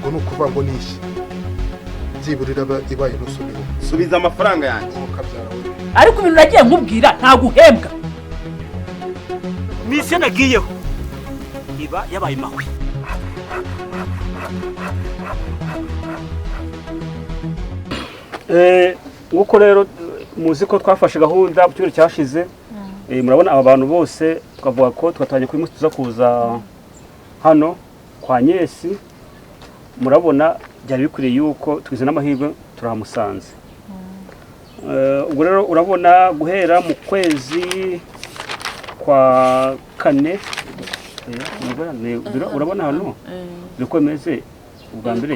Ubwo ni ukuvuga ngo nishye byibura iraba ibaye nusu bihumbi. Subiza amafaranga yanjye. Kabyara we. Ariko ibintu nagiye nkubwira, ntabwo uhembwa. Mission nagiyeho iba yabaye mahwi. Nk'uko rero muzi ko twafashe gahunda mu cyumweru cyashize, murabona aba bantu bose twavuga ko twatangiye kuri munsi tuza kuza hano kwa Nyesi. Murabona byari bikwiriye yuko twize n'amahirwe turamusanze. Ubwo rero urabona guhera mu kwezi kwa kane, urabona hano uko bimeze. Ubwa mbere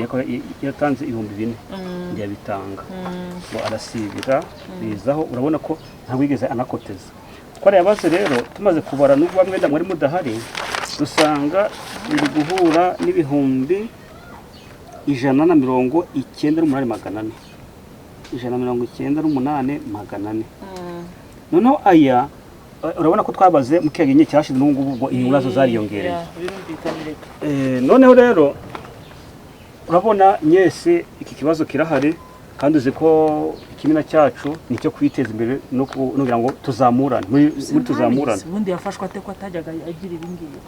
yatanze 4000 ntiyabitanga, ngo arasibira bizaho. Urabona ko ntabwo yigeze anakoteza. Twarayabaze rero tumaze kubara n'ubwo bamwe mwari mudahari, dusanga biri guhura n'198,400, 198,400. Noneho aya urabona ko twabaze mu kiyaga cyashize, n'ubu ngubu ubwo inyungu nazo zariyongereye. Noneho rero urabona Nyesi iki kibazo kirahari, kandi uzi ko ikimina cyacu nicyo kwiteza imbere no kugira ngo tuzamurane muri tuzamurane. Ubundi yafashwe ate ko atajyaga agira ibi ngibi?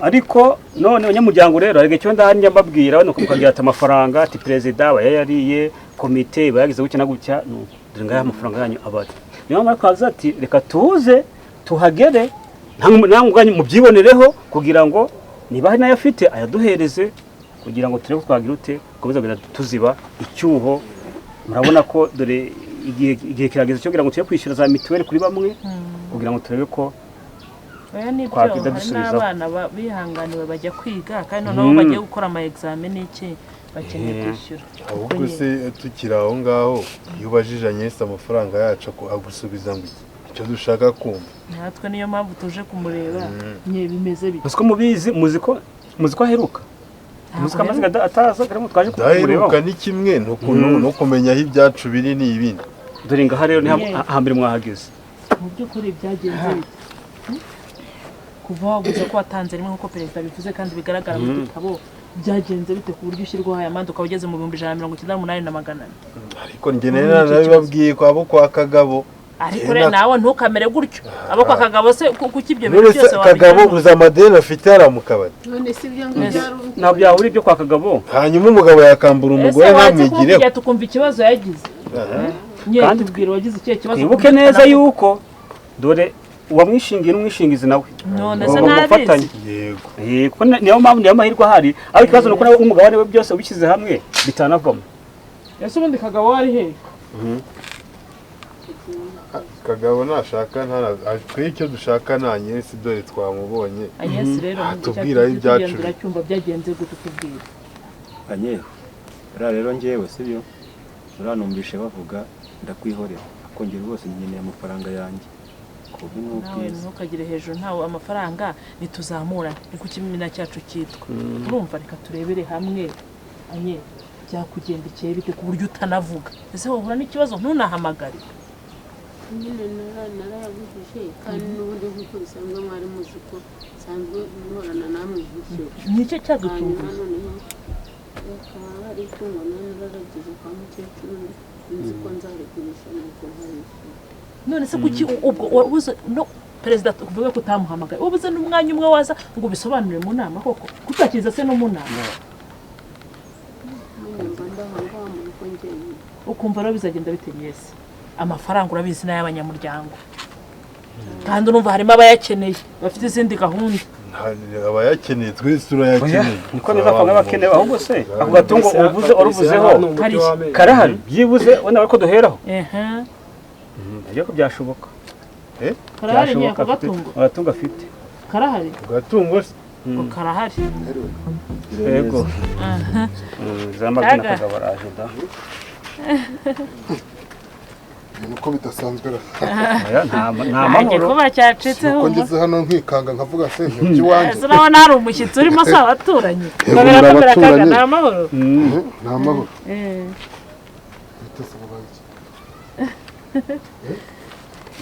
Ariko none abanyamuryango rero ariko icyo ndahari mbabwira nuko mukagira ati amafaranga ati perezida bayayariye, komite bayagize gutya na gutya, dore ngaya amafaranga yanyu abari. Niyo mpamvu twavuze ati reka tuze tuhagere namwe mubyibonereho, kugira ngo niba hari nayo afite ayaduhereze, kugira ngo turebe twagira ute komeza kugenda tuziba icyuho. Murabona ko dore igihe kirageze cyo kugira ngo tujye kwishyura za mituweli kuri bamwe, kugira ngo turebe ko twagenda dusubizaho. N'abana bihanganiwe bajya kwiga, kandi noneho bagiye gukora ama examen n'iki bakeneye kwishyura. Ahubwo se tukiri aho ngaho, iyo ubajije Anyesi amafaranga yacu agusubiza ngo icyo dushaka kumva. Natwe niyo mpamvu tuje kumureba nye bimeze bite. Muzi ko mubizi, muzi ko aheruka. Muzi ko amaze ataza karimo twaje kumureba. Daheruka ni kimwe no kumenya aho ibyacu biri ni ibindi. Dore ngaha rero ni hambere mwahageze. Mu by'ukuri byagenze bite? Kuva waguze ko watanze rimwe nkuko perezida bivuze kandi bigaragara mu gitabo, byagenze bite ku buryo ushyirwaho aya manda ukaba ugeze mu 198,400? Ariko njye narabibabwiye ko abo kwa Kagabo. Ariko rero nawe ntukamere gutyo. Abo kwa Kagabo se kuki ibyo bintu byose wabijyamo? Kagabo uza amadeni afite yari mu kabari. None si ibyo ngibyo ntabwo byahura ibyo kwa Kagabo. Hanyuma umugabo yakambura umugore ntamwigireho. Ese tukumva ikibazo yagize. Kandi tubwira wagize ikihe kibazo. Twibuke neza yuko dore uwamwishingiye n'umwishingizi nawe. None se nabizi. Yego. Yego, niyo mpamvu niyo mahirwe ahari. Ariko ikibazo nuko nawe umugabane we byose ubishyize hamwe bitanavamo. Ese ubundi Kagabo wari he? Kagabo nashaka twe icyo dushaka na Anyesi dore twamubonye. Anyesi rero tubwira ibyacu. Turacyumva byagenze gute tubwira. Anye, rero njyewe sibyo uranumvishe bavuga ndakwihorera akongera rwose nkeneye amafaranga yanjye. Nawe ntukagire hejuru ntawe amafaranga nituzamura niko ikimina cyacu cyitwa. Urumva reka turebere hamwe Anye byakugendekeye bite ku buryo utanavuga. Ese wahura n'ikibazo ntunahamagare. Nyine narayagujije kandi n'ubundi nk'uko bisanzwe mwari muzi ko nsanzwe muhorana namwe nkishyura. Nicyo cyadutunguye. Noneho bakaba bari itungo nararagize kwa mukecuru nzi ko nzarigurisha nuko nkarishyura. None se kuki ubwo wabuze no perezida tuvuge ko utamuhamagaye ubuze n'umwanya umwe waza ngo ubisobanure mu nama koko kutakiza se no mu nama? Ukumva rero bizagenda bite Nyesi? Amafaranga urabizi n'ay'abanyamuryango, kandi urumva harimo abayakeneye bafite izindi gahunda. Abayakeneye twese turayakeneye. Niko bizakonga bakeneye ahubwo se ako gatungo uvuze oruvuzeho karahari byibuze wenda ko duheraho. Ariko byashoboka. Karahari ni ako gatungo. Agatungo afite. Karahari. Gatungo se karahari. Yego. Zamagana Kagabo araje da. Nuko bidasanzwe nta mahoro. Kuba cyacitse ho. Ngeze hano nkikanga nkavuga se ntiwanjye. Urabona hari umushyitsi urimo se abaturanyi. Kabera kaga nta mahoro. Nta mahoro.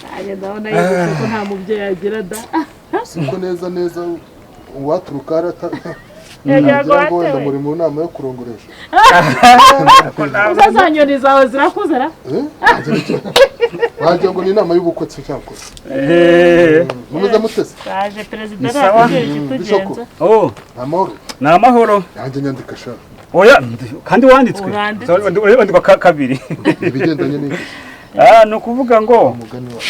Nanjye ndabona yibutse ko nta mubyeyi agira da. Siko neza neza uwaturuka Yagira ngo Wagira ngo wenda watewe. muri mu nama yo kurongoresha. Uza za nyoni zawe zirakuze ra? Wagira ngo ni inama y'ubukwe se cyakora. Mumeze mutese? Baje perezida Ni sawa. aratubwira ikitugenza. Oh, Amahoro. ni amahoro. Yanjye nyandika sha. Oya, kandi wanditswe. Uranditse. Wandikwa kabiri. Ibigendanye n'iki? Ni ukuvuga ngo Umugani wawe.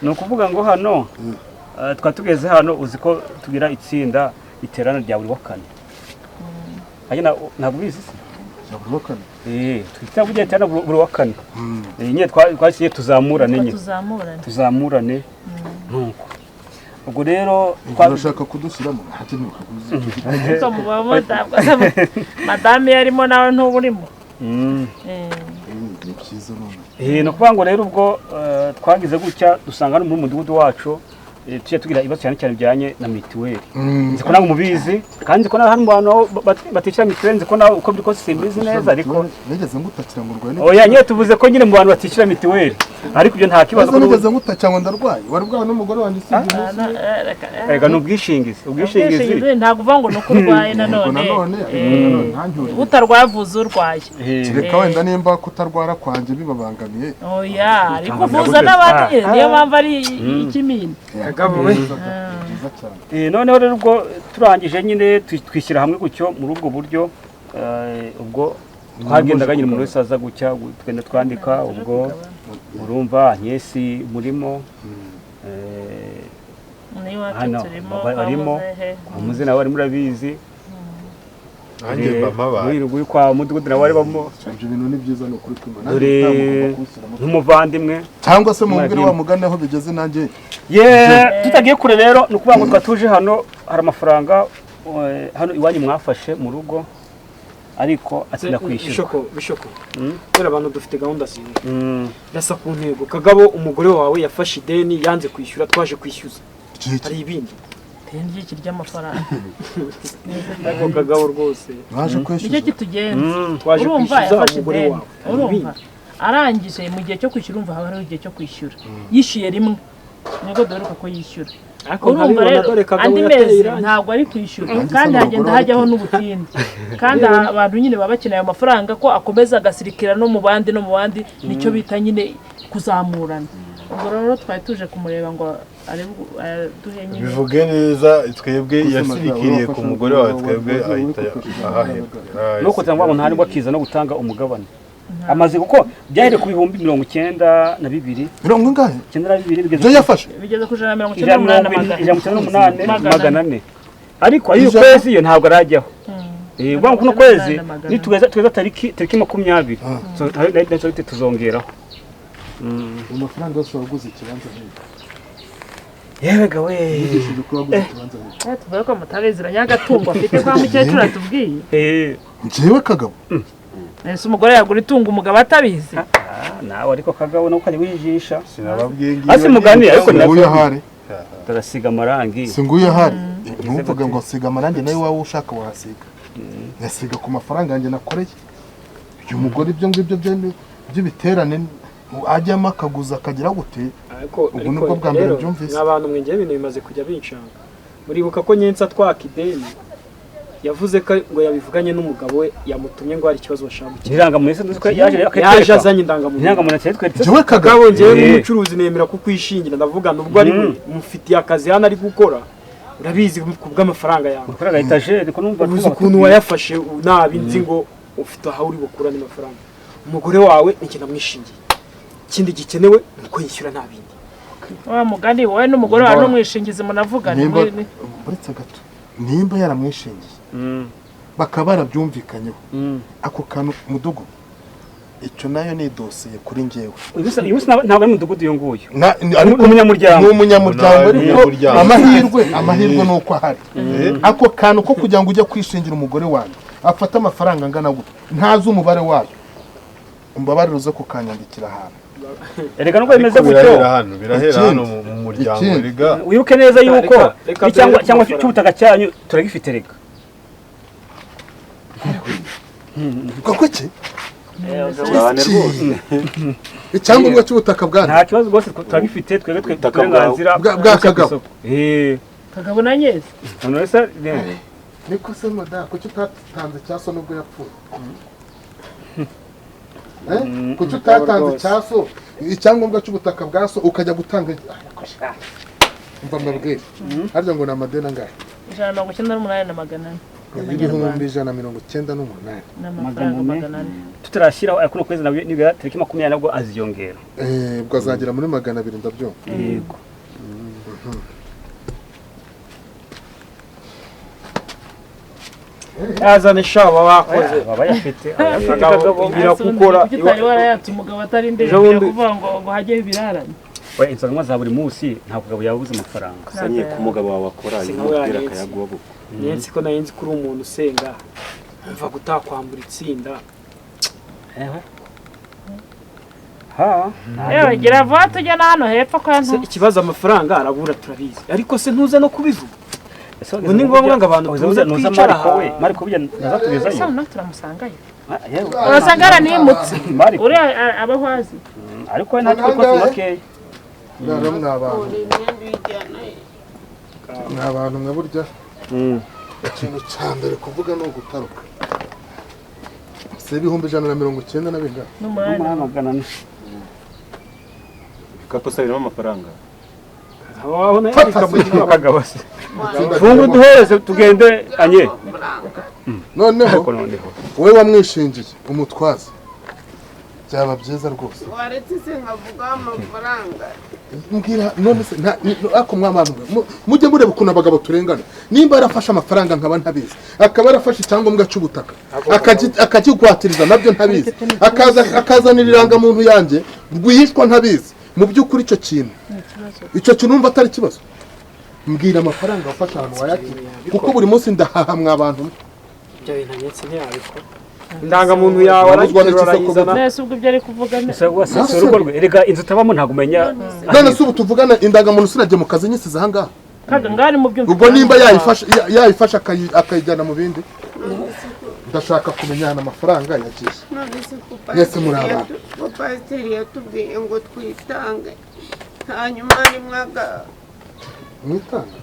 Ni ukuvuga ngo hano twari tugeze hano, uzi ko tugira itsinda iterana rya buri wa kane. Ntabwo ubizi se? Buri wa kane. Twita burya iterana buri wa kane. Nyine twasiye tuzamurane nyine. Tuzamurane. Nuko. Ubwo rero urashaka kudushyiramo ntacyo ntukaguze. Madame yarimo nawe ntuburimo. Ni byiza none. Ni ukuvuga ngo rero ubwo twagize gutya dusanga no muri mudugudu wacu tujya tugira ibibazo cyane cyane bijyanye na mituweli. Nzi ko nawe mubizi kandi nzi ko nawe hari abantu batishyura mituweli, nzi ko nawe uko biri kose simbizi neza, ariko nigeze ngutakira ngo urwaye. Oya nyine tuvuze ko nyine mu bantu batishyura mituweli, ariko ibyo nta kibazo. Nigeze ngutakira ngo ndarwaye, wari bwawe n'umugore wanjye usibye umunsi. Erega ni ubwishingizi, ubwishingizi ntabwo uvuga ngo ni uko urwaye nanone. Utarwaye avuza urwaye. Kereka wenda nimba kutarwara kwanjye bibabangamiye. Oya ariko uvuza n'abandi, niyo mpamvu ari ikimina. Noneho rero ubwo turangije nyine twishyira hamwe gutyo muri ubwo buryo, ubwo twagendaga nyine umuntu wese aza gutya tugenda twandika, ubwo urumva Agnès murimo, hano barimo umuze nawe arimo urabizi, uri kwa mudugudu nawe aribamo. Ibyo bintu ni byiza, ni ukuri kwimana. Dore nk'umuvandimwe cyangwa se mumbwire wa mugani aho bigeze nanjye. Tutagiye kure rero, ni ukuvuga ngo twatuje hano hari amafaranga hano iwanyu mwafashe mu rugo ariko atsinda kwishyura. Bishoko kubera abantu dufite gahunda zimwe ndasa ku ntego. Kagabo, umugore wawe yafashe ideni yanze kwishyura, twaje kwishyuza. Hari ibindi ideni ry'iki ry'amafaranga. Ariko Kagabo rwose mwaje kwishyuza nicyo kitugenza. Urumva yafashe ideni, urumva arangije mu gihe cyo kwishyura, urumva haba hariho igihe cyo kwishyura, yishyuye rimwe nibwo duheruka ko yishyura. Urumva rero andi mezi ntabwo ari kwishyura, kandi hagenda hajyaho n'ubutinde, kandi abantu nyine baba bakeneye ayo mafaranga ko akomeza agasirikira no mu bandi no mu bandi, nicyo bita nyine kuzamurana. Ubwo rero twari tuje kumureba ngo aduhe nyine bivuge neza. Twebwe yasirikiriye ku mugore wawe, twebwe ahita ahahera. Nuko cyangwa ngo nta akiza no gutanga umugabane amaze kuko byahere ku 92,000 mirongo ingahe? 92 bigeze byo yafashe bigeze ku 198 400, ariko ayo kwezi yo ntabwo arajyaho. Ubwo kuno kwezi nitugeza tugeza tariki 20 tuzongeraho amafaranga yose waguze ikibanza hirya. Yewe gawe tuvuge ko mutabiziranye agatungo afite kwa mukecuru atubwiye. Njyewe Kagabo ese umugore yagura itungo umugabo atabizi? Nawe ariko Kagabo nuko ari wijisha. Sinababwiye asi mugani ariko nguyu ahari turasiga amarangi. Si nguyu ahari, ntuvuge ngo siga amarangi nawe wawe ushaka wahasiga. Nasiga ku mafaranga yanjye nakoreye. Uyu mugore ibyo ngibyo by'ibiterane ajyamo akaguza akagira gute? Ubwo nibwo bwa mbere byumvise. Abantu mwingiye ibintu bimaze kujya bincanga. Muribuka ko nyensa twaka ideni yavuze ko ngo yabivuganye n'umugabo we yamutumye ngo hari ikibazo bashaka gukemura. Indangamuntu se ko yaje azanye indangamuntu. Indangamuntu cyitweretse. Jewe Kagabo ngewe nk'umucuruzi nemera kukwishingira, ndavuga nubwo ari we mufitiye akazi hano ari gukora, urabizi ku bw'amafaranga yawe. Amafaranga etajeri ko numva uzi ukuntu wayafashe nabi, nzi ngo ufite aho uri bukura n'amafaranga. Umugore wawe njye namwishingiye. Ikindi gikenewe ni uko yishyura nta bindi. Wa mugani wowe n'umugore wawe n'umwishingizi munavugana. Uretse gato nimba yaramwishingiye bakaba barabyumvikanyeho ako kantu mudugu, icyo nayo ni dosiye kuri njyewe. Uyu ntabwo ari mudugudu uyu nguyu, ni umunyamuryango. Ni umunyamuryango, ariko amahirwe ni uko ahari. Ako kantu ko kugira ngo ujye kwishingira umugore wanjye afate amafaranga angana gutya ntazi umubare wayo, umbabarire uze kukanyandikira ahantu. Erega nubwo bimeze gutyo birahera hano mu muryango. Rega wibuke neza yuko cyangwa cy'ubutaka cyanyu turagifite. Rega koko ki icyangombwa cy'ubutaka bwanyu nta kibazo rwose turagifite twebwe uburenganzira bwa Kagabo. Kagabo na Nyezi. None se niko se mada kuki utatanze cyaso nubwo yapfuye? Kuki utatanze cyaso icyangombwa cy'ubutaka bwa so ukajya gutanga? Umva mbabwire, harya ngo ni amadeni angahe? 198 na 400. 198 n'amafaranga 400. Tutarashyiraho ariko no kwezi nabyo nibwo tariki 20 nabwo aziyongera. Ubwo azagera muri 200 ndabyumva. Yego. Yazane shaba bakoze baba yafite birakukora utari warayatse umugabo atari ndende kuvuga ngo hajye ibirarane. We inzanwa za buri munsi nta kugabo yabuze amafaranga. Sanye ku mugabo wawe akora yumubwira akayaguha buko. Nyensi ko nayenzi kuri umuntu usenga umva gutakwambura itsinda. Ha yewe gira vuba tujya na hano hepfo kwa nto. Ikibazo amafaranga arabura turabizi, ariko se ntuza no kubivuga. Ngo ni ngombwa ngo abantu tuze twicara Mariko we Mariko bijya nazatugezayo. Ese no turamusangayo. Urasanga aranimutse. Uri abaho azi. Ariko we ntacyo rwose makeya. Rero mwa abantu mwe burya ikintu cya mbere kuvuga ni ugutaruka. Se 190 na bingahe? N'umunani. Ibikapu se birimo amafaranga. Aho nayo Kagabo se. Fungu duhereze tugende anye. Noneho wowe wamwishingiye umutwaza byaba byiza rwose. Waretse se nkavuga amafaranga. Mbwira none se ako mw'abantu mujye mureba ukuntu abagabo turengana. Nimba yarafashe amafaranga nkaba ntabizi, akaba yarafashe icyangombwa cy'ubutaka akakigwatiriza nabyo ntabizi, akazanira irangamuntu yanjye rwihishwa ntabizi. Mu by'ukuri icyo kintu numva atari ikibazo. Mbwira amafaranga wafashe ahantu wayakira, kuko buri munsi ndahaha mw'abantu. Ibyo bintu nyetse ntiyabikora. Indangamuntu yawe arayizana. Nese ubwo ibyo ari kuvuga se urugo rwe erega inzu tabamo ntago umenya. None se ubu tuvugana indangamuntu sinagiye mu kazi nyisize aha ngaha. Kaga ngari mu byumva. Ubwo nimba yayifasha akayijyana mu bindi. Ndashaka kumenya hano amafaranga yagiye. Nese muri abantu. Pasiteri yatubwiye ngo twitange. Hanyuma ni mwaga mwitanga.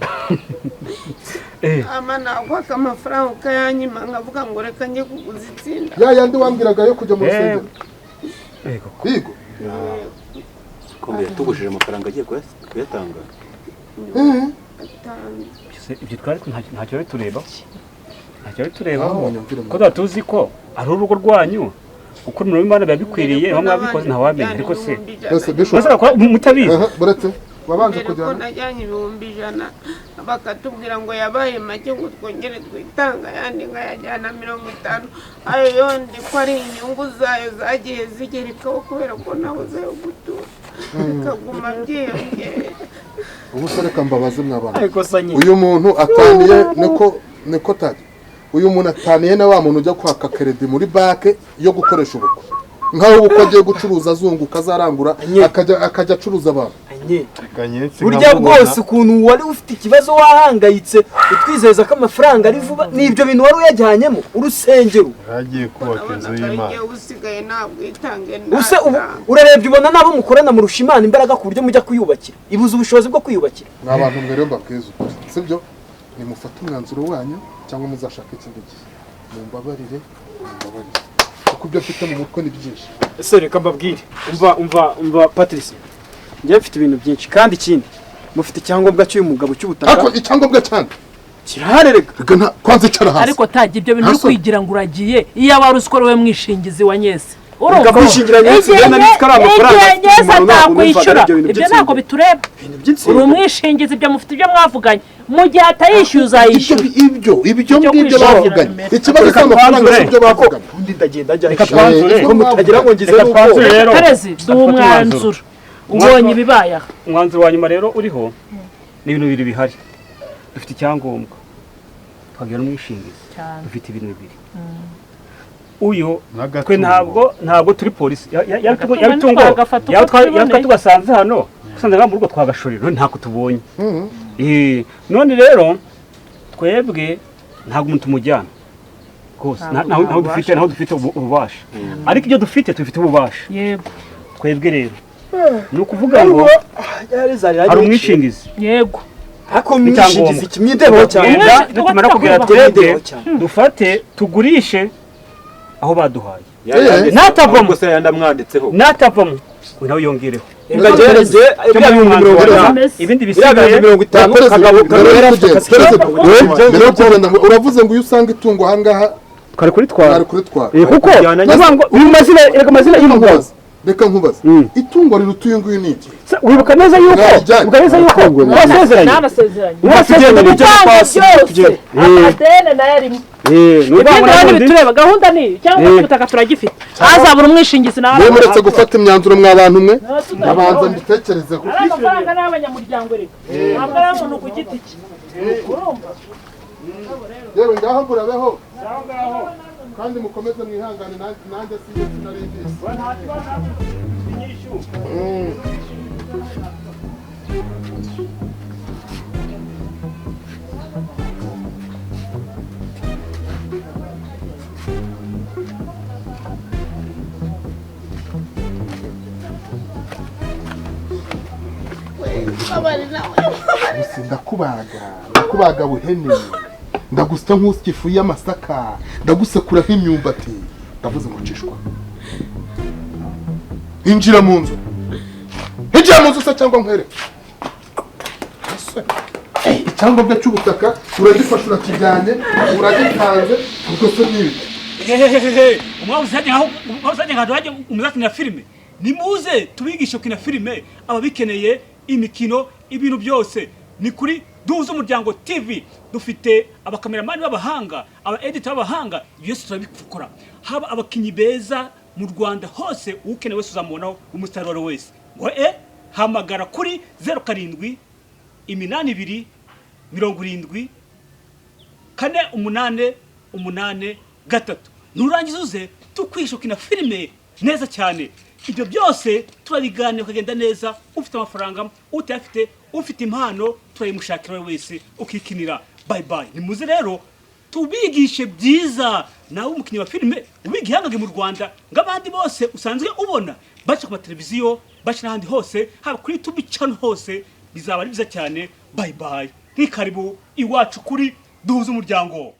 Ama nakwaka amafaranga ukayanyima nkavuga ngo reka njye kuguza itsinda. Ya yandi wambwiraga yo kujya mu rusengero. Yego. Yego. Kombe yatugujije amafaranga agiye kuyatanga. Ibyo twari ntacyo bitureba. Ntacyo bitureba. Ko tuzi ko ari urugo rwanyu. Uko muri Imana biba bikwiriye bamwe babikoze nta wamenya ariko se. Bose ko mutabizi. Buretse wabanje kujyana najyanye 100,000 bakatubwira ngo yabaye make ngo twongere twitanga yandi nkayajyana 50 ayo yondi ko ari inyungu zayo zagiye zigerekaho kubera ko nabuze yo gutura bikaguma byiyongera. Ubu se reka mbabaze mw'abantu, uyu muntu ataniye niko taje uyu muntu ataniye na wa muntu ujya kwaka credit muri banke yo gukoresha ubukwe, nkaho ubukwe agiye gucuruza azunguka azarangura akajya acuruza abantu. Burya bwose ukuntu wari ufite ikibazo wahangayitse utwizeza ko amafaranga ari vuba n'ibyo bintu wari uyajyanyemo urusengero agiye kubaka inzu y'Imana usigaye ntabwo itange. Use urarebye ubona nabo mukorana murusha Imana imbaraga ku buryo mujya kuyubakira ibuze ubushobozi bwo kwiyubakira. N'abantu mwe rero mbabwiza ukuri sibyo, nimufate umwanzuro wanyu cyangwa muzashaka ikindi gihe. Mumbabarire kuko ibyo mfite mu mutwe ni byinshi. Ese reka mbabwire, umva Patrice, njye mfite ibintu byinshi kandi ikindi mufite icyangombwa cy'uyu mugabo cy'ubutaka. Ariko icyangombwa cyane kirarereka kwanza icara hasi. Ariko tagiye ibyo bintu uri kwigira ngo uragiye iyo aba ruswa we mwishingizi wa Nyese. Urumva kwishingira Nyese atakwishyura ibyo ntabwo bitureba. Uri umwishingizi ibyo mufite ibyo mwavuganye, mu gihe atayishyuza uzayishyura. Ibyo ngibyo bavuganye, ikibazo cy'amafaranga si ibyo bavuganye. Undi ndagenda ajya ko mutagira ngo ngize n'uko. Perezi duha umwanzuro ubonye ibibaye aha. Umwanzuro wa nyuma rero uriho ni ibintu bibiri bihari. Dufite icyangombwa twagira n'umwishingizi, dufite ibintu bibiri. Uyu twe ntabwo turi polisi yabitungo yatwa tugasanze hano usanze mu rugo twagashorera ntako tubonye. None rero twebwe ntabwo umuntu tumujyana rwose, naho dufite ububasha, ariko ibyo dufite tubifite ububasha. Yego twebwe rero ni ukuvuga ngo hari umwishingizi. Yego Ariko mwishingizi iki mwidebeho cyane. Tugenda nitumara kugera twebwe Mwidebeho cyane. dufate tugurishe aho baduhaye. Eh. Natavamo. Gusa yandamwanditseho. Natavamo we nawe yongereho. Ngagere biriya 50,000. Ibindi Biriya bisigaye 50,000 Perezida, Kagabo mbere Kagabo yo yari afite kugenda, akazi perezida, kenshi. mbere yo kugenda uravuze ngo iyo usanga itungo ahangaha twari kuritwara. mwari kuritwara. Kuko nuvuga ngo uyu mazina, erega amazina y'umugabo. Reka nkubaze, itungo riruta uyu nguyu ni iki? Wibuka neza yuko Mwarijyanye. wibuka neza yuko mwasezeranye. N'abasezeranye. Mwasezeranye. Gutanga byose, amadeni nayo arimo. Ni ukuvuga ngo Ibindi rero n'ubundi- ntibitureba, gahunda ni iyi cyangwa ubutaka turagifite, hazabura umwishingizi nawe. Mwe muretse gufata imyanzuro mwa bantu mwe, ndabanza mbitekerezeho. Ari amafaranga ni ay'abanyamuryango, reka ntabwo ari ay'umuntu ku giti cye, urumva? Yewe, ngaho murabeho kandi mukomeze mwihangane, nanjye sinjye sinari mbizi. Gusa ndakubaga, ndakubaga buhene, ndagusya nk'usya ifu y'amasaka, ndagusekura nk'imyumbati. Ndavuze ngo cishwa, injira mu nzu, injira mu nzu se cyangwa nkwereke. Ese, icyangombwa cy'ubutaka uragifashe, urakijyanye, uragitanze, ubwo se ni ibiki? Hehehehe, umwabuze nka hajya umuzakinira filime. Nimuze tubigishe gukina filime, ababikeneye imikino, ibintu byose ni kuri Duhuze Umuryango TV. Dufite abakameramani b'abahanga, aba editor b'abahanga, byose turabikora. Haba abakinyi beza mu Rwanda hose, ukeneye wese uzamubonaho, umustar uwo ari we wese. Ngo hamagara kuri 07 82 70 48 8 3. Nurangiza uze tukwisha ukina filime neza cyane. Ibyo byose turabiganira ukagenda neza, ufite amafaranga, utayafite, ufite impano turayimushakira wese ukikinira. Bye bye. Nimuze rero tubigishe byiza, nawe umukinnyi wa filime ubigihangaga mu Rwanda ng'abandi bose usanzwe ubona baca ku mateleviziyo, baca n'ahandi hose, haba kuri YouTube channel hose, bizaba ari byiza cyane. Bye bye. Nk'ikaribu iwacu kuri Duhuze Umuryango.